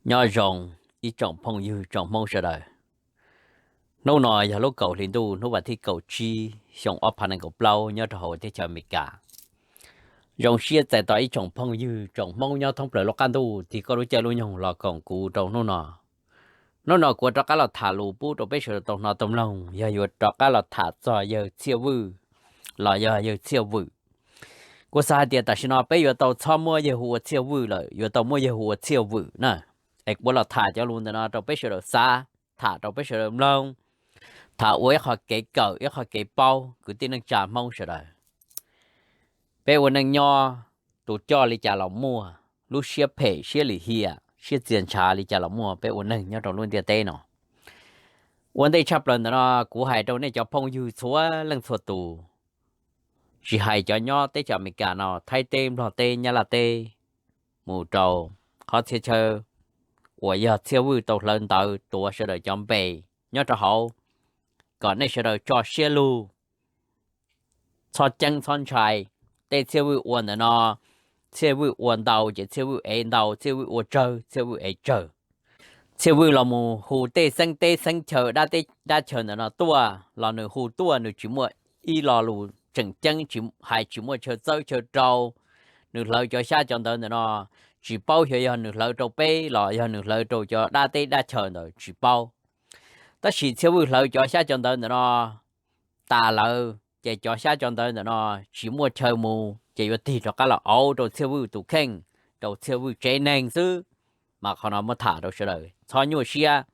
Nyob zoo ib tsoom phooj ywg tsoom Hmoob sawv daws. Hnub no yog lub kaum hli ntuj hnub vas thib kaum tsib xyoo ob phav nees nkaum plaub nyob rau hauv teb chaws Amelikas. Zoo siab txais tos ib tsoom phooj ywg tsoom Hmoob nyob thoob plaws lub qab ntuj tig koj lub caij lub nyoog los koom kuv rau hnub no. Hnub no kuv rov qab los tham lus pub rau peb sawv daws tau hnov tau mloog, yog yuav rov qab los tham txog yawg Txhiaj Vwj los yog yawg Txhiaj Vwm. Kuv xav hais tias tam sim no peb yuav tau txhob muab yawg hu ua Txhiaj Vwj lawm, yuav tau muab yawg hu ua Txhiaj Vwm na. Es kuv los tham cov lus ntawm no rau peb sawv daws xav, tham rau peb sawv daws mloog, tham ua ib qho kev kawm ib qho kev paub kwv tij neej tsa Hmoob sawv daws. Peb ua neej nyob, tus coj li cas los muaj, lub siab phem siab lim hiam siab txias ntshav li cas los muaj, peb ua neeg nyob rau lub ntiaj teb no. Ua ntej tshaj plaws ntawm no kuv hais rau nej cov phooj ywg txhua leej txhua tus, tsis hais cov nyob teb chaws Amelikas no, Thaib teb, Nplog teb, Nyab Laj teb, mus rau qhov txhia chaw uas yog Txhiaj Vwj tau hlawv ntawv tuav sawv daws cov npe nyob rau hauv, kom nej sawv daws tso siab lug, txhob ceeb txhob ntshai. Tej Txhiaj Vwj ua ntawm no, Txhiaj Vwj ua ntau ces Txhiaj Vwj ev ntau, Txhiaj Vwj ua tsawg Txhiaj Vwj ev tsawg. Txhiaj Vwj los mus hu tej xeeb teb xeeb chaw dab teb dab chaw ntawm no tuaj los nws hu tuaj nws tsis muaj ib lo lus tseem ceeb, hais tsis muaj chaw txawb chaw rau. Nws hlawv cov xyab cov ntawv ntawm no, tsis paub xyov yog nws hlawv rau peb los yog nws hlawv rau cov dab teb dab chaw ntawd tsis paub. Tab sis Txhiaj Vwj hlawv cov xyab cov ntawv ntawm no tas lawm ces cov xyab cov ntawv ntawm no tsis muaj chaw mus ces yuav tig rov qab los auv rau Txhiaj Vwj tus kheej, rau Txhiaj Vwj tsev neeg xwb. Mas qhov no muab tham rau sawv daws txhob nyuaj siab,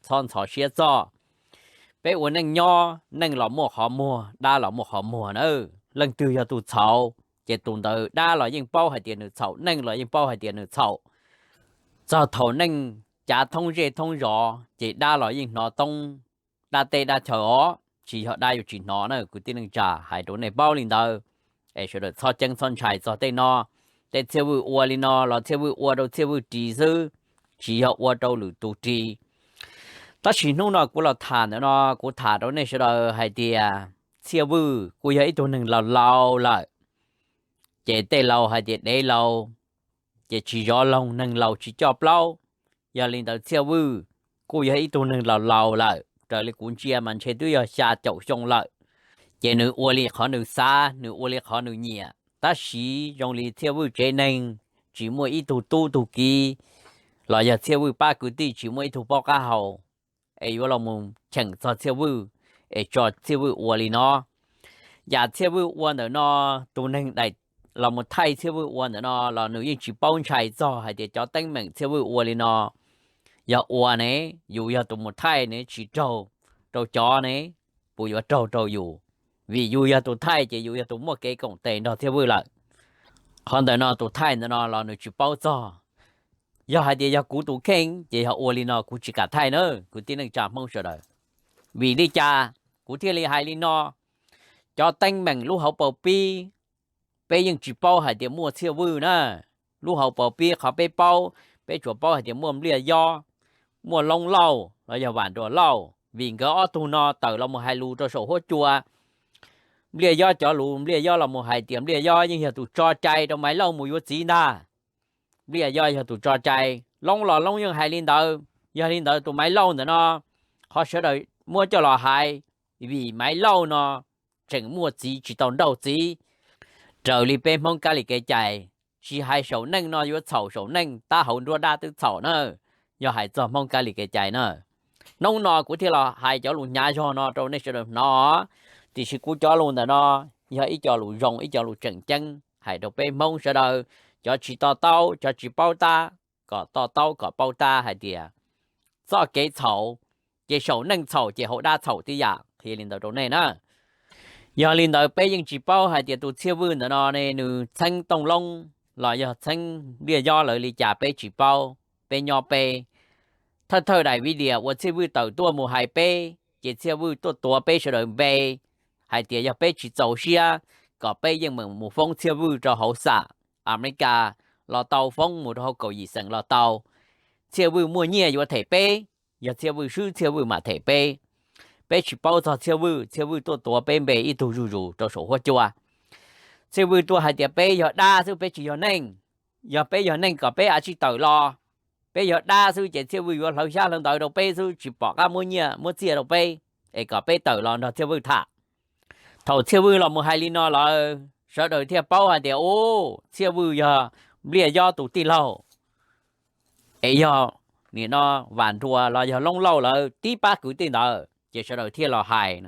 txhob ntxhov siab txog. Peb ua neej nyob, neej los muaj qhov muag, dab los muaj qhov muag na. Leej twg yog tus txhaum ces tus ntawd dab los yeej paub hais tias nws txhaum, neej los yeej paub hais tias nws txhaum. Txog thaum neej cav thoob zej thoob zos ces dab los yeej hnov toob dab teb dab chaw os, tsis yog dab yuav tsis hnov na. Kwv tij neej tsa, hais rau nej paub li ntawd es sawv daws txhob ceeb txhob ntshai txog tej no. Tej Txhiaj Vwj ua li no los Txhiaj Vwj ua rau Txhiaj Vwj ris xwb, tsis yog ua rau lwm tus ris. Tab sis hnub no kuv los tham ntawm no kuv tham rau nej sawv daws hais tias Txhiaj Vwj kuj yog ib tug neeg laus laus lawm, ces tej laus hais tias dev laus ces tsis zov loog, neeg laus tsis coj plaub. Yog li ntawd Txhiaj Vwj kuj yog ib tug neeg laus laus lawm, raws li kuv ntsia mas ntshe twb yog xya caum xyoo lawm. Ces nws ua li qhov nws xav, nws ua li qhov nws nyiam, tab sis zoo li Txhiaj Vwj tsev neeg tsis muaj ib tug tub tug kiv los yog Txhiaj Vwj pab kwv tij tsis muaj ib tug paub qab hau es yuav los mus cheem txog Txhiaj Vwj es tso Txhiaj Vwj ua li no. Yam Txhiaj Vwj ua ntawm no, tus neeg daim los mus thaij Txhiaj Vwj ua ntawm no los nws yeej tsis paub ntshai txog hais tias cov teeb meem Txhiaj Vwj ua li no yog ua ne, yus yog tus mus thaij ne tsis raug rau cov ne, puas yuav raug rau yus? Vim yus yog tus thaij ces yus yog tus muaj kev koom tes nrog Txhiaj Vwj lawm. Qhov ntawm no tus thaij ntawm no los nws tsis paub txog. Yog hais tias yog kuv tus kheej ces yog ua li no kuv tsis kam thaij na kwv tij neej tsa Hmoob sawv daws. Vim li cas kuv thiaj li hais li no? Cov teeb meem lub hauv paus pib, peb yeej tsis paub hais tias muaj Txhiaj Vwj na. Lub hauv paus pib qhov peb paub, peb tsuas paub hais tias muaj Npliaj Yob, muaj Loob Lauj los yog Vam Nruas Lauj, vim nkawd ob tug no tawm los mus hais lus rau saum huab cua. Npliaj Yob cov lus, Npliaj Yob los mus hais tias Npliaj Yob yeej yog tus tso cai rau Maiv Lauj mus yuav txiv ntag. Npliaj Yob yog tus tso cai, Loob los Loob yeej hais li ntawd. Yog li ntawd tus Maiv Lauj ntawm no, qhov sawv daws muab coj los hais, vim Maiv Lauj no tseem muaj txiv tsis tau nrauj txiv. Raws li peb Hmoob kab li kev cai, tsis hais saum neej no yuav txhaum saum neej, tab hauv nruab dab twb txhaum na. Yog hais txog Hmoob kab li kev cai na, hnub no kuv thiaj los hais cov lus hnyav zog no rau nej sawv daws hnov. Tiam sis kuv cov lus ntawm no yog ib co lus zoo, ib co lus tseem ceeb hais rau peb Hmoob sawv daws, cov tsis to taub, cov tsis paub tab, kom to taub kom paub tab hais tias txoj kev txhaum ces saum neej txhaum ces hauv dab txhaum tib yam, qhia li ntawd rau nej na. Yog li ntawd peb yeej tsis paub hais tias tus Txhiaj Vwj ntawm no ne nws txheeb Tooj Loob los yog txheeb Npliaj Yob lawv li cas peb tsis paub. Peb nyob peb, thawj thawj daim video uas Txhiaj Vwj tawm tuaj mus hais peb ces Txhiaj Vwj tuaj tuav peb sawv daws npe hais tias yog peb tsis txaus siab kom peb yeej meem mus foob Txhiaj Vwj rau hauv xam Amelikas los tau, foob mus rau hauv kaum yim xeem los tau. Txhiaj Vwj muaj nyiaj yuav them peb, yog Txhiaj Vwj swb Txhiaj Vwj mam them peb. Peb tsis paub txog Txhiaj Vwj, Txhiaj Vwj tuaj tuav peb npe ib tug zuj zus rau saum huab cua. Txhiaj Vwj tuaj hais tias peb yog dab xwb, peb tsis yog neeg. Yog peb yog neeg kom peb a tsij tawm los, peb yog dab xwb ces Txhiaj Vwj yuav hlawv xyab hlawv ntawv rau peb xwb, tsis pom qab muab nyiaj muab txiaj rau peb, es kom peb tawm los nrog Txhiaj Vwj tham. Thaum Txhiaj Vwj los mus hais li no lawm, sawv daws thiaj paub hais tias, u, Txhiaj Vwj yog Npliaj Yob tus tij laug, es yog nim no Vam Nruas los yog Loob Lauj lawv tib pab kwv tij ntawd, ces sawv daws thiaj los hais.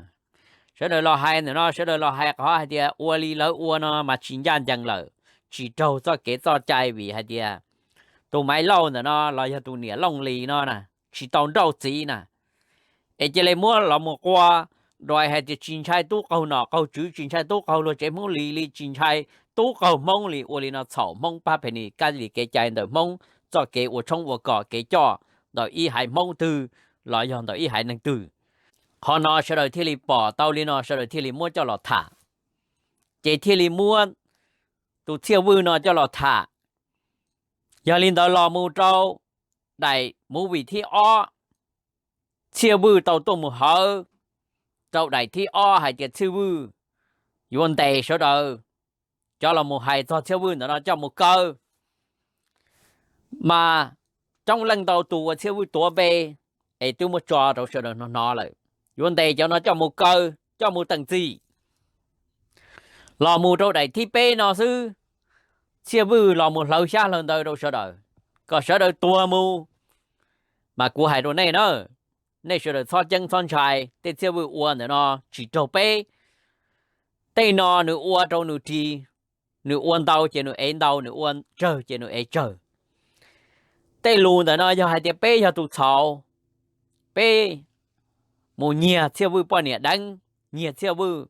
Sawv daws los hais ntawm no, sawv daws los hais qhov hais tias ua li lawv ua no mas tsis ncaj ncees lawm, tsis raug txoj kev txoj cai, vim hais tias tus Maiv Lauj ntawm no los yog tus niam Looj Lis no na, tsis tau nrauj txiv na, es cia li muab los mus qua, dua hais tias tsis ntshai tub qaug nom qaug tswv, tsis ntshai tub qaug luag tsev Hmoob Lis li, tsis ntshai tub qaug Hmoob li, ua li no txhaum Hmoob pab phem nis kab li kev cai ntawm Hmoob txoj kev ua tshoob ua kos, kev coj ntawm ib haiv Hmoob twg los yog ntawm ib haiv neeg twg. Qhov no sawv daws thiaj li pom tau li no, sawv daws thiaj li muab coj los tham, ces thiaj li muab tus Txhiaj Vwj no coj los tham. Yog li ntawd los mus rau daim movie thib ob, Txhiaj Vwj tau tuaj mus hawv rau daim thib ob hais tias Txhiaj Vwj yuav ntes sawv daws cov los mus hais txog Txhiaj Vwj ntawm no coj mus kaw. Mas coob leej ntau tus uas Txhiaj Vwj tuav npe es twb muab tso rau sawv daws hnov hnov lawm, yuav ntes cov no coj mus kaw, coj mus teem txim. Los mus rau daim thib peb no xwb, Txhiaj Vwj los mus hlawv xyab hlawv ntawv rau sawv daws, kom sawv daws tuag mus. Mas kuv hais rau nej na, nej sawv daws txhob ceeb txhob ntshai, tej Txhiaj Vwj ua ntawm no tsis raug peb. Tej no nws ua rau nws ris, nws ua ntau ces nws ev ntau, nws ua tsawg ces nws ev tsawg. Tej lus ntawm no yog hais tias peb yog tus txhaum, peb mus nyiag Txhiaj Vwj poj niam deev, nyiag Txhiaj Vwj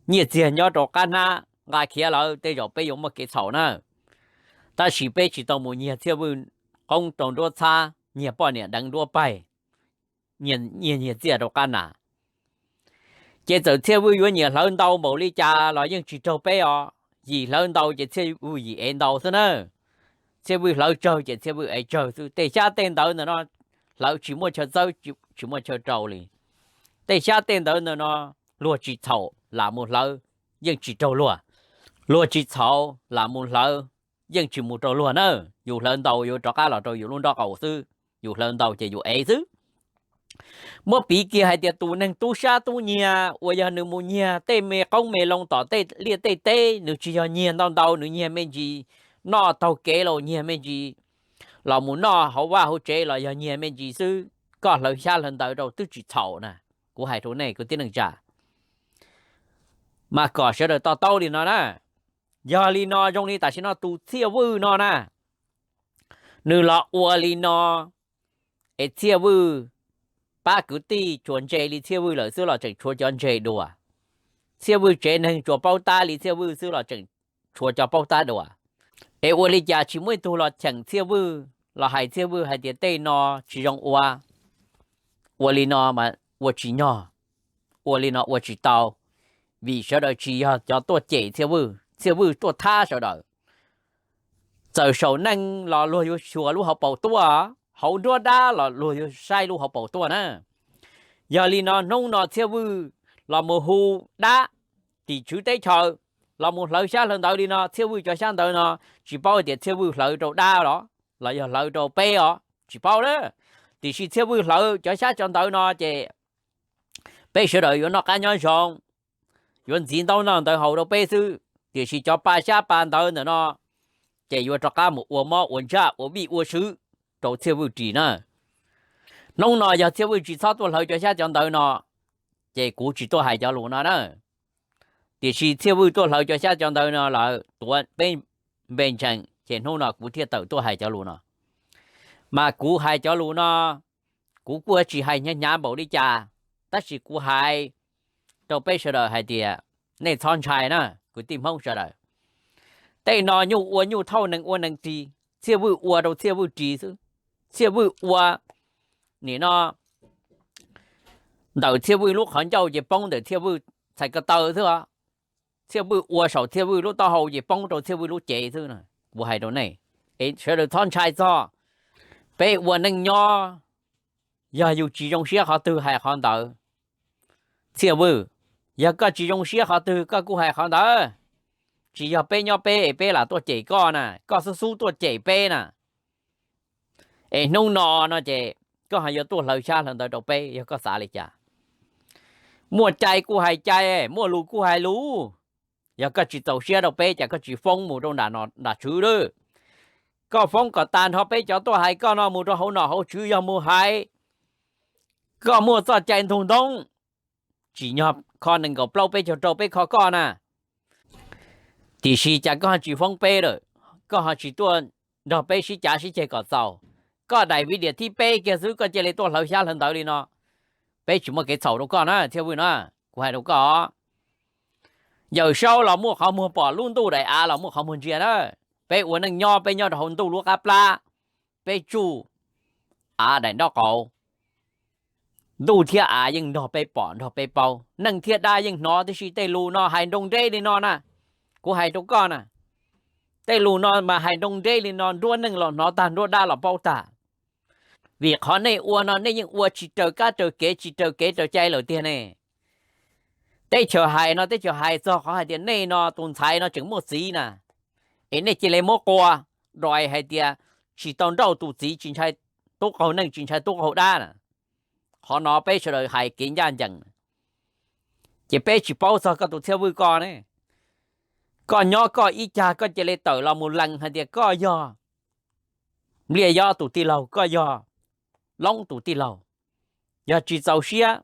nyiaj txiag nyob rau qab hnab nqa khiav lawm, tej zaum peb yuav muaj kev txhaum na. Tab sis peb tsis tau mus nyiag Txhiaj Vwj qoob rau nruab txhab, nyiag poj niam deev nruab paig, nyiag nyiag txiaj rau qab nas. Ces txawm Txhiaj Vwj yuav nyiam hlawv ntau npaum li cas los yeej tsis raug peb os. Yim hlawv ntau ces Txhiaj Vwj yim ev ntau xwb na. Txhiaj Vwj hlawv tsawg ces Txhiaj Vwj ev tsawg xwb. Tej xyab tej ntawv ntawm no hlawv tsis muaj chaw txawb, tsis muaj chaw rau li. Tej xyab tej ntawv ntawm no luag tsis txhaum lam mus hlawv yeej tsis raug luag. Luag tsis txhaum lam mus hlawv yeej tsis mus raug luag na. Yus hlawv ntau yuav rov qab los rau yus lub nrob qaum xwb, yus hlawv ntau ces yus ev xwb. Muab piv kiag hais tias tus neeg tub sab tub nyiag uas yog nws mus nyiag tej me qoob me loo tom tej liaj tej teb, nws tsis yog nyiag ntau ntau, nws nyiag me ntsis noj taug kev los nyiag me ntsis los mus noj hauv vaj hauv tsev los yog nyiag me ntsis xwb, koj hlawv xyab hlawv ntawv rau twb tsis txhaum na. Kuv hais rau nej kwv tij neej tsa, mas kom sawv daws to taub li no na. Yog li no zoo li tam sim no tus Txhiaj Vwj no na, nws los ua li no, es Txhiaj Vwj pab kwv tij tsuas ntse li Txhiaj Vwj lawm xwb los tseem tshuav cov ntse dua. Txhiaj Vwj tsev neeg tsuas paub tab li Txhiaj Vwj xwb los tseem tshuav cov paub tab dua. Es ua li cas tsis muaj ib tug los cheem Txhiaj Vwj los hais Txhiaj Vwj hais tias tej no tsis zoo ua, ua li no mas ua tsis nyog, ua li no ua tsis tau, vim sawv daws tsis yog cov tuaj cem Txhiaj Vwj, Txhiaj Vwj tuaj thab sawv daws. Txawm saum neej los luag yuav xyuas lub hauv paus tuaj, hauv nruab dab los luag yuav saib lub hauv paus tuaj na. Yog li no hnub no Txhiaj Vwj los mus hu dab tim tswv teb chaws los mus hlawv xyab hlawv ntawv li no, Txhiaj Vwj cov xyab ntawv no tsis paub tias Txhiaj Vwj hlawv rau dab los los yog hlawv rau peb os, tsis paub na. Tiam sis Txhiaj Vwj hlawv cov xyab cov ntawv no ces peb sawv daws yuav noj qab nyob zoo, yuav ntxiv ntaub noj ntawv haus rau peb xwb. Tiam sis cov pa xyab pa ntawv ntawm no ces yuav rov qab mus ua mob ua ntsaj ua vij ua sw rau Txhiaj Vwj ris na. Hnub no yog Txhiaj Vwj tsis txhob tuaj hlawv cov xyab cov ntawv no, ces kuv tsis tuaj hais cov lus no na. Tiam sis Txhiaj Vwj tuaj hlawv cov xyab cov ntawv no lawm tuav peb npe ntseeg ces hnub no kuv thiaj tawm tuaj hais cov lus no. Mas kuv hais cov lus no, kuv kuj tsis hais hnyav hnyav npaum li cas, tab sis kuv hais rau peb sawv daws hais tias nej txhob ntshai na kwv tij Hmoob sawv daws. Tej no nyuj ua nyuj thauj, nees ua nees ris, Txhiaj Vwj ua rau Txhiaj Vwj ris xwb. Txhiaj Vwj ua nim no ntawm Txhiaj Vwj lub qhov ncauj ces poob ntawm Txhiaj Vwj txhais ko taw xwb os. Txhiaj Vwj ua saum Txhiaj Vwj lub taub hau ces poob rau Txhiaj Vwj lub cev xwb na. Kuv hais rau nej, es sawv daws txhob ntshai txog. Peb ua neej nyob, yog yus tsis zoo siab qhov twg hais qhov ntawd. Txhiaj Vwj, yog koj tsis zoo siab qhov twg koj kuj hais qhov ntawd. Tsis yog peb nyob peb es peb lam tuaj cem koj na, koj xub xub tuaj cem peb na. Es hnub no no ces koj ho yuav tuaj hlawv xyab hlawv ntawv rau peb, yog koj xav li cas? Muaj cai kuj hais cai, muaj lus kuj hais lus. Yog koj tsis txaus siab rau peb, cas koj tsis foob mus rau nram tswv lawm? Koj foob kom tas nrho peb cov tuaj hais koj no mus rau hauv nom hauv tswv yog mus hais koj muaj txoj cai ntug ntoo, tsim nyog kho nees nkaum plaub peb caug rau peb kho koj na. Tiam sis cas koj ho tsis foob peb lawm, koj ho tsis tuaj nrog peb sib cav sib ceg kom txaus? Koj daim video thib peb kiag xwb koj cia li tuaj hlawv xyab hlawv ntawv li no, peb tsis muaj kev txhaum rau koj na Txhiaj Vwj na, kuv hais rau koj. Yawm Saub los muaj qhov muag pom lub ntuj, daim av los muaj qhov muag ntsia na. Peb ua neej nyob peb nyob rau hauv ntuj lub qab plab, peb tsuj av daim nraub qaum. Ntuj thiab av yeej nrog peb pom nrog peb paub, neeg thiab dab yeej hnov tib si. Tej lus no hais nroo nreb li no na, kuv hais rau koj na, tej lus no mas hais nroo nreb li no nruab neej los hnov tag nruab dab los paub tag. Vim qhov nej ua no nej yeej ua tsis raws kab raws kev tsis raws kev raws cai lawm tiag ne. Teb chaws hais no teb chaws hais txog qhov hais tias nej no tus ntxhais no tseem muaj txiv na, es nej cia li muab qua, dais hais tias tsis tau nrauj tus txiv tsis ntshai tub qaug neej tsis ntshai tub qaug dab na. Qhov no peb sawv daws hais kev ncaj ncees, ces peb tsis paub txog koj tus Txhiaj Vwj koj ne. Koj nyob koj ib cag koj cia li tawm los mus lees hais tias koj yog Npliaj Yob tus tij laug, koj yog Loob tus tij laug. Yog tsis txaus siab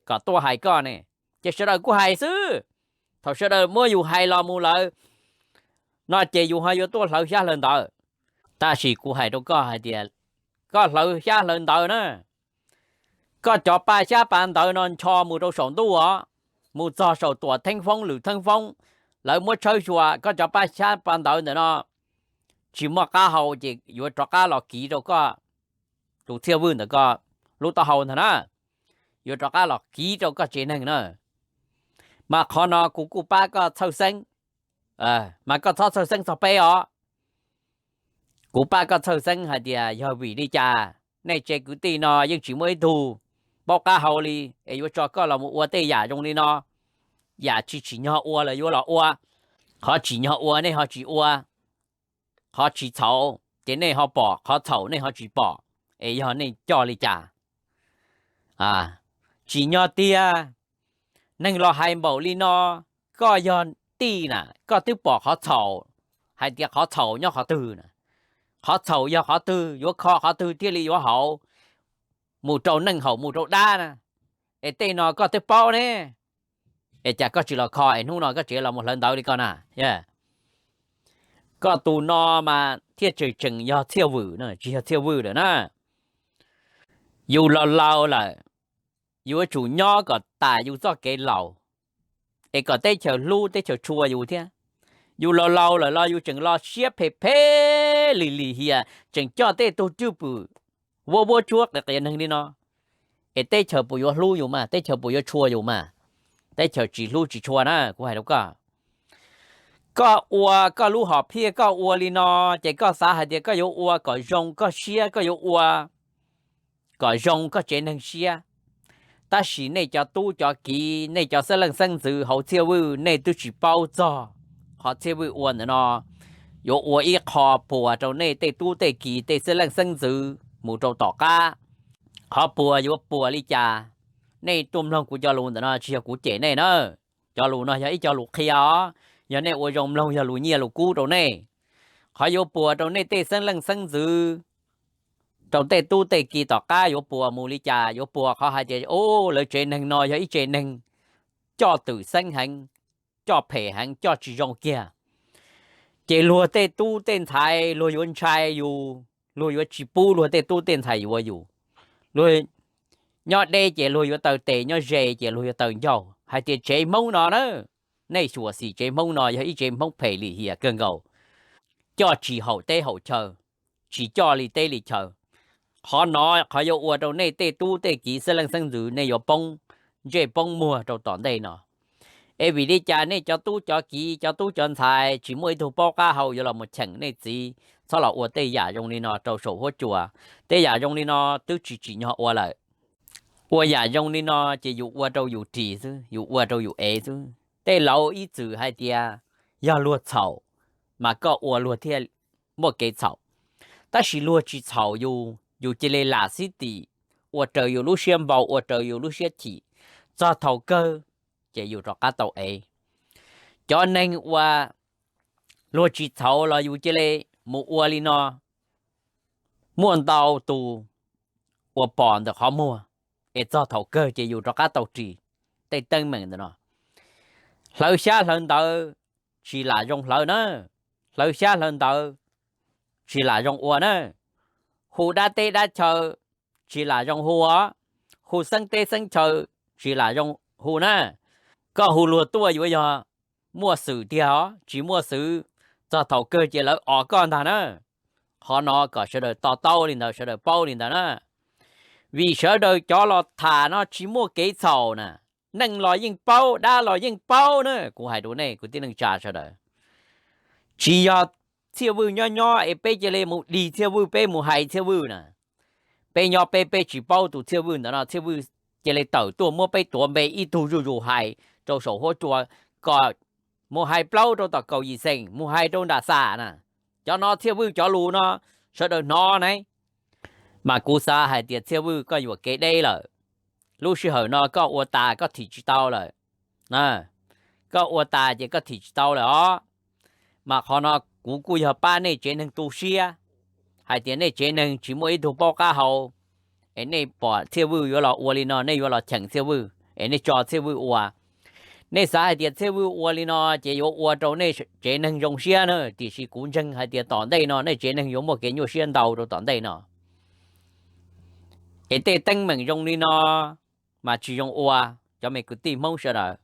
kom tuaj hais koj ne, ces sawv daws kuj hais xwb. Thaum sawv daws muab yus hais los mus lawm no ces yus ho yuav tuaj hlawv xyab hlawv ntawv. Tab sis kuv hais rau koj hais tias koj hlawv xyab hlawv ntawv na, koj cov paj xyab paj ntawv no ncho mus rau saum ntuj os, mus txog saum Tuam Theeb Foob Lwm Theeb Foob, lawv muab tshawb xyuas koj cov paj xyab paj ntawv ntawm no tsis muaj qab hau ces yuav rov qab los kiv rau koj tus Txhiaj Vwj ntawm koj lub taub hau ntag na, yuav rov qab los kiv rau koj tsev neeg na. Mas qhov no kuv kuj pab koj txhawj xeeb, mas koj txhob txhawj xeeb txog peb os. Kuv pab koj txhawj xeeb hais tias yog vim li cas nej tsev kwv tij no yeej tsis muaj ib tug paub qab hau li, es yuav tso koj los mus ua tej yam zoo li no. Yam tsis tsim nyog ua lawm yuav los ua, qhov tsim nyog ua nej ho tsis ua, qhov tsis txhaum ces nej ho pom, qhov txhaum nej ho tsis pom, es yog nej coj li cas? Tsim nyog tiag, neeg los hais npaum li no, koj yog tij na koj twb pom qhov txhaum, hais tias qhov txhaum nyob qhov twg na, qhov txhaum yog qhov twg, yuav kho qhov twg thiaj li yuav haum, mus rau neej haum mus rau dab na, es tej no koj twb paub ne, es cas koj tsis los kho es hnub no koj tseem los mus hlawv ntawv li koj na? Koj tus no mas thiaj tseem tseem yog Txhiaj Vwj na, tsis yog Txhiaj Vwj lawm na. Yus laus laus lawm, yuav tsum nyob kom tas yus txoj kev laus, es kom teb chaws hlub teb chaws tshua yus thiab. Yus laus laus lawm los yus tseem los siab phem phem lim lim hiam, tseem coj tej tug cwj pwm vuab vuab tsuab qias qias neeg li no, es teb chaws puas yuav hlub yus mas, teb chaws puas yuav tshua yus mas? Teb chaws tsis hlub tsis tshua na, kuv hais rau koj. Koj ua koj lub hom phiaj koj ua li no, ces koj xav hais tias koj yuav ua kom zoo koj siab, koj yuav ua kom zoo koj tsev neeg siab. Tab sis nej cov tub cov kiv, nej cov xeeb leej xeeb ntxwv hauv Txhiaj Vwj, nej twb tsis paub txog qhov Txhiaj Vwj ua ntawm no yuav ua ib qho puas rau nej tej tub tej kiv tej xeeb leej xeeb ntxwv mus rau tom qab. Qhov puas yuav puas li cas? Nej tuaj mloog kuv cov lus ntawm no tsis yog kuv cem nej na. Cov lus no yog ib co lus qhia os, yog nej ua zoo mloog yog lus nyiaj lus kub rau nej. Qhov yuav puas rau nej tej xeeb leej xeeb ntxwv, rau tej tub tej kiv tom qab yuav puas mus li cas? Yuav puas qhov hais tias, u, lawv tsev neeg no yog ib tsev neeg coj twm xeeb heev, coj phem heev, coj tsis zoo kiag. Ces luag tej tub tej ntxhais luag yuav ntshai yus, luag yuav tsis pub luag tej tub tej ntxhais yuav yus. Luag nyob deb ces luag yuav taw tes, nyob ze ces luag yuav taw ncauj. Hais tias tsev Hmoob no na, nej xyuam xim tsev Hmoob no yog ib tsev Hmoob phem lim hiam kawg nkaus, coj tsis haum teb haum chaw, tsis coj li teb li chaw. Qhov no qhov yuav ua rau nej tej tub tej kiv xeeb leej xeeb ntxwv nej yuav poob ntsej poob muag rau tom ntej no. Es vim li cas nej cov tub cov kiv cov tub cov ntxhais tsis muaj ib tug paub qab hau yuav los mus cheem nej txiv txhob los ua tej yam zoo li no rau saum huab cua? Tej yam zoo li no twb tsis tsim nyog ua lawm. Ua yam zoo li no ces yus ua rau yus ris xwb, yus ua rau yus ev xwb. Tej laus ib txwm hais tias yog luag txhaum mas koj ua luag thiaj muaj kev txhaum. Tab sis luag tsis txhaum yus, yus cia li lam xib tim, ua raws yus lub siab npau, ua raws yus lub siab chim, txog thaum kawg ces yus rov qab tau ev. Cov neeg uas luag tsis txhaum los yus cia li mus ua li no, muaj ntau tus uas pom ntawm qhov muag, es txog thaum kawg ces yus rov qab tau ris tej teeb meem ntawm no. Hlawv xyab hlawv ntawv tsis lam zoo hlawv na, hlawv xyab hlawv ntawv tsis lam zoo ua na, hu dab teb dab chaw tsis lam zoo hu os, hu xeeb teb xeeb chaw tsis lam zoo hu na. Koj hu luag tuaj yuav yog muaj xwm tiag os, tsis muaj xwm, txog thaum kawg ces lawv os koj ntag na. Qhov no kom sawv daws to taub li ntawd, sawv daws paub li ntawd na. Vim sawv daws cov los tham no tsis muaj kev txhaum na, neeg los yeej paub, dab los yeej paub na. Kuv hais rau nej kwv tij neej tsa sawv daws, tsis yog Txhiaj Vwj nyob nyob es peb cia li mus dig Txhiaj Vwj, peb mus hais Txhiaj Vwj na. Peb nyob peb, peb tsis paub tus Txhiaj Vwj ntawd no, Txhiaj Vwj cia li tawm tuaj muab peb tuav npe ib tug zuj zus hais rau saum huab cua, kom mus hais plaub rau tom kaum yim xeem, mus hais rau nram xam na. Cov no Txhiaj Vwj cov lus no sawv daws hnov ne. Mas kuv xav hais tias Txhiaj Vwj koj yuam kev deb lawm, lub sij hawm no koj ua tas koj thim tsis tau lawm. Koj ua tas ces koj thim tsis tau lawm os. Mas qhov no kuv kuj yog pab nej tsev neeg tu siab hais tias nej tsev neeg tsis muaj ib tug paub qab hau, es nej pom Txhiaj Vwj yuav los ua li no, nej yuav los cheem Txhiaj Vwj es nej tso Txhiaj Vwj ua. Nej xav hais tias Txhiaj Vwj ua li no ces yuav ua rau nej tsev neeg zoo siab na, tiam sis kuv ntseeg hais tias tom ntej no nej tsev neeg yuav muaj kev nyuaj siab ntau rau tom ntej no. Es tej teeb meem zoo li no mas tsis zoo ua, cov me kwv tij Hmoob sawv daws.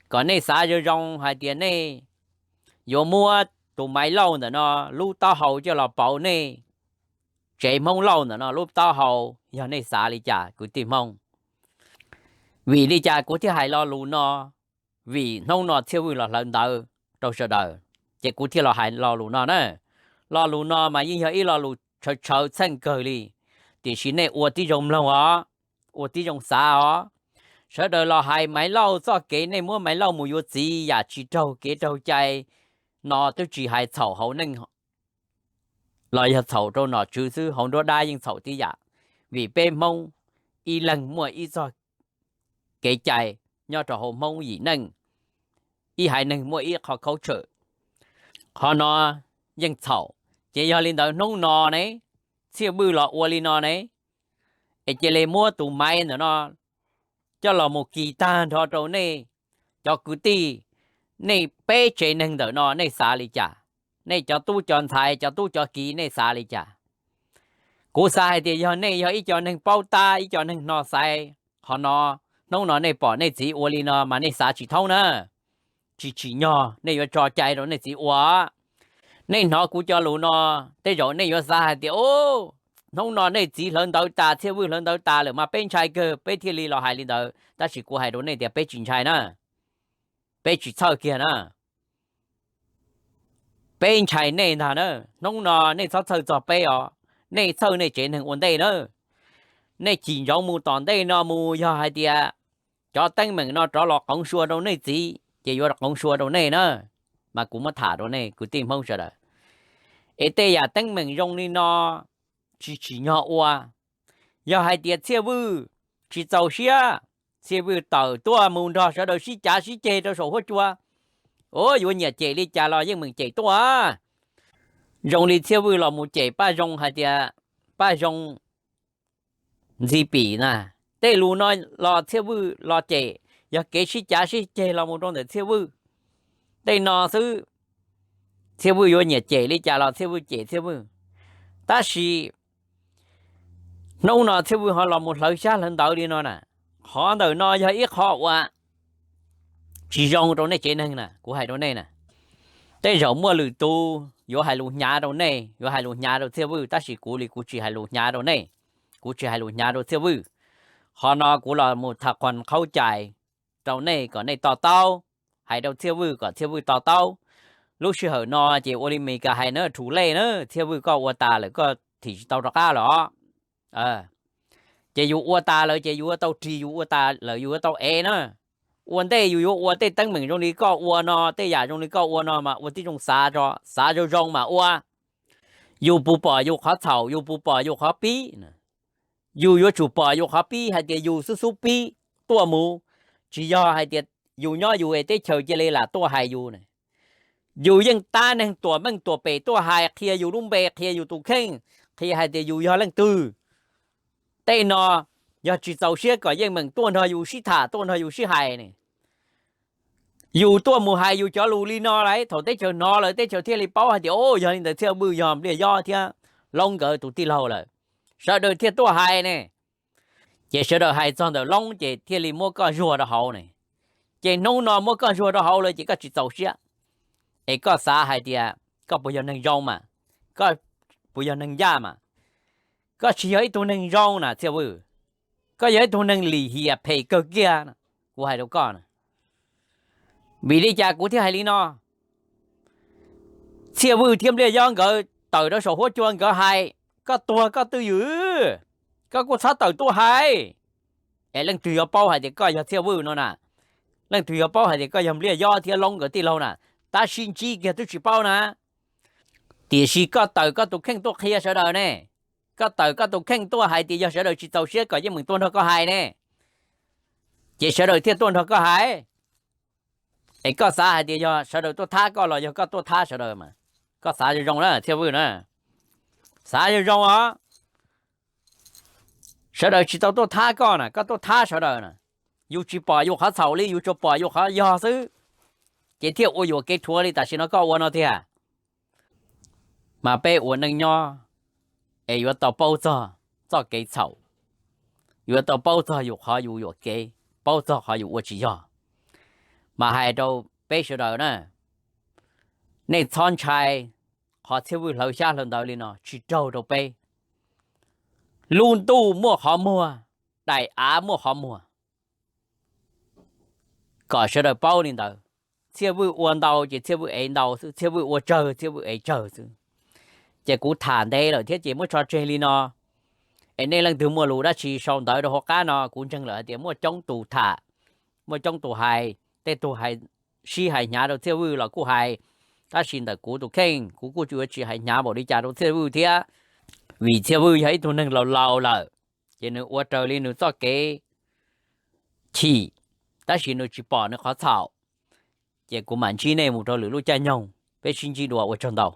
Kom nej xav zoo zoo hais tias nej yuav muab tus Maiv Lauj ntawm no lub taub hau coj los pauv nej tsev Hmoob Lauj ntawm no lub taub hau, yog nej xav li cas kwv tij Hmoob? Vim li cas kuv thiaj hais lo lus no? Vim hnub no Txhiaj Vwj los hlawv ntawv rau sawv daws, ces kuv thiaj los hais lo lus no na. Lo lus no mas yeej yog ib lo lus tshawv tshawv txheej kawg li, tiam sis nej ua tib zoo mloog os, ua tib zoo xav os. Sawv daws los hais Maiv Lauj txoj kev, nej muab Maiv Lauj mus yuav txiv yam tsis raug kev raug cai no twb tsis hais txhaum hauv neej los yog txhaum rau nom tswv xwb, hauv nruab dab yeej txhaum tib yam. Vim peb Hmoob ib leeg muaj ib txoj kev cai nyob rau hauv Hmoob yim neej, ib haiv neeg muaj ib qho khaub tshawm. Qhov no yeej txhaum. Ces yog li ntawd hnub no ne, Txhiaj Vwj los ua li no ne, es cia li muab tus Maiv ntawm no coj los mus kis tag nrho rau nej cov kwv tij, nej peb tsev neeg ntawm no nej xav li cas? Nej cov tub cov ntxhais, cov tub cov kiv nej xav li cas? Kuv xav hais tias yog nej yog ib co neeg paub tab, ib co neeg no xaiv, qhov no hnub no nej pom nej txiv ua li no mas nej xav tsis thoob na, tsis tsim nyog nej yuav tso cai rau nej txiv ua. Nej hnov kuv cov lus no, tej zaum nej yuav xav hais tias, hnub no nej txiv hlawv ntawv tas, Txhiaj Vwj hlawv ntawv tas lawm mas peb ntshai kawg peb thiaj li los hais li ntawd, tab sis kuv hais rau nej tias peb tsis ntshai na, peb tsis txhawj kiag na. Peb ntshai nej ntag na. Hnub no nej txhob txhawj txog peb os, nej txhawj nej tsev neeg ua ntej na. Nej chim ntsoov mus tom ntej no mus, yog hais tias cov teeb meem no rov los qoov sua rau nej txiv ces yuav qoov sua rau nej na. Mas kuv muab tham rau nej kwv tij Hmoob sawv daws, es tej yam teeb meem zoo li no tsis tsim nyog ua. Yog hais tias Txhiaj Vwj tsis txaus siab, Txhiaj Vwj tawm tuaj mus nrog sawv daws sib cav sib ceg rau saum huab cua, yuav nyiam cem li cas los yeej meem cem tuaj. Zoo li Txhiaj Vwj los mus cem Paj Zoo hais tias Paj Zoo ntxi pim na, tej lus no los Txhiaj Vwj los cem, yog kev sib cav sib ceg los mus rau ntawm Txhiaj Vwj tej no xwb. Txhiaj Vwj yuav nyiam cem li cas los Txhiaj Vwj cem Txhiaj Vwj. Tab sis hnub no Txhiaj Vwj ho los mus hlawv xyab hlawv ntawv li no na, qhov ntawm no yog ib qho uas tsis zoo rau nej tsev neeg na, kuv hais rau nej na. Tej zaum muaj lwm tus yuav hais lus hnyav rau nej, yuav hais lus hnyav rau Txhiaj Vwj, tab sis kuv li kuv tsis hais lus hnyav rau nej, kuv tsis hais lus hnyav rau Txhiaj Vwj. Qhov no kuv los mus tham qhov khaub cai rau nej kom nej to taub, hais rau Txhiaj Vwj kom Txhiaj Vwj to taub. Lub sij hawm no ces ua li Meskas hais na, rhu lej na, Txhiaj Vwj koj ua tas lawm koj thim tsis tau rov qab lawm os. Ces yus ua tas lawm ces yus yuav tau ris, yus ua tas lawm yus yuav tau ev na. Ua ntej yus yuav ua tej teeb meem zoo li koj ua no, tej yam zoo li koj ua no mas ua tib zoo xav tso, xav zoo zoo mas ua. Yus puas pom yus qhov txhaum, yus puas pom yus qhov pib? Yus yuav tsum pom yus qhov pib hais tias yus xub xub pib tuaj mus, tsis yog hais tias yus nyob yus es teb chaws cia li lam tuaj hais yus ne. Yus yeej tab neeg tuam meej tuam pem tuaj hais qhia yus lub npe, qhia yus tus kheej, qhia hais tias yus yog leej twg. Tej no yog tsis txaus siab kom yeej meem tuaj nrog yus sib tham, tuaj nrog yus sib hais ne. Yus tuaj mus hais yus cov lus li no lawm, thaum teb chaws hnov lawm teb chaws thiaj li paub hais tias, o, yog li ntawd Txhiaj Vwj yog Npliaj Yob thiab Loob nkawd tus tij laug lawm, sawv daws thiaj tuaj hais ne. Ces sawv daws hais txog ntawm Loob ces thiaj li muab koj zuag rau hauv ne. Ces hnub no muab koj zuag rau hauv lawm ces koj tsis txaus siab, es koj xav hais tias koj puas yog neeg zoo mas, koj puas yog neeg ncaj mas? Koj tsis yog ib tug neeg zoo na Txhiaj Vwj. Koj yog ib tug neeg lim hiam phem kawg kiag, kuv hais rau koj na. Vim li cas kuv thiaj hais li no? Txhiaj Vwj thiab Npliaj Yob nkawd tawm rau saum huab cua nkawd hais, koj tuag koj twj ywm, koj kuj txhob tawm tuaj hais. Es leej twg yuav paub hais tias koj yog Txhiaj Vwj no na? Leej twg yuav paub hais tias koj yog Npliaj Yob thiab Loob nkawd tij laug na? Tab sis ntsib kiag twb tsis paub na. Tiam sis koj tawm koj tus kheej tuaj qhia sawv daws ne. Koj tawm koj tus kheej tuaj hais tias yog sawv daws tsis txaus siab kom yeej meem tuaj nrog koj hais ne, ces sawv daws thiaj tuaj nrog koj hais. Es koj xav hais tias yog sawv daws tuaj thab koj los yog koj tuaj thab sawv daws mas? Koj xav zoo zoo na Txhiaj Vwj na, xav zoo zoo os. Sawv daws tsis tau tuaj thab koj na, koj tuaj thab sawv daws na. Yus tsis pom yus qhov txhaum li, yus tsuas pom yus qhov yog xwb, ces thiaj ua yuam kev rhuav li tam sim no koj ua no tiag. Mas peb ua neej nyob es yuav tau paub txog txoj kev txhaum, yuav tau paub txog yus qhov yus yuam kev, paub txog qhov yus ua tsis yog. Mas hais rau peb sawv daws na, nej txhob ntshai qhov Txhiaj Vwj hlawv xyab hlawv ntawv li no tsis raug rau peb. Lub ntuj muaj qhov muag, daim av muaj qhov muag. Kom sawv daws paub li ntawd. Txhiaj Vwj ua ntau ces Txhiaj Vwj ev ntau xwb, Txhiaj Vwj ua tsawg Txhiaj Vwj ev tsawg xwb. Ces kuv tham ntev lawm thiab ces muab tso tseg li no. Es nej leej twg muaj lus dab tsi sau ntawv rau hauv qab no, kuv ntseeg lawm hais tias muaj coob tus tham, muaj coob tus hais, tej tug hais, sib hais hnyav rau Txhiaj Vwj los kuj hais. Tab sis ntawm kuv tus kheej kuv kuj tsis yuav tsis hais hnyav npaum li cas rau Txhiaj Vwj thiab. Vim Txhiaj Vwj yog ib tug neeg laus laus lawm, ces nws ua raws li nws txoj kev chim, tab sis nws tsis pom nws qhov txhaum. Ces kuv mam ntsib nej mus rau lwm lub caij nyoog, peb sib ntsib dua, ua tsaug ntau.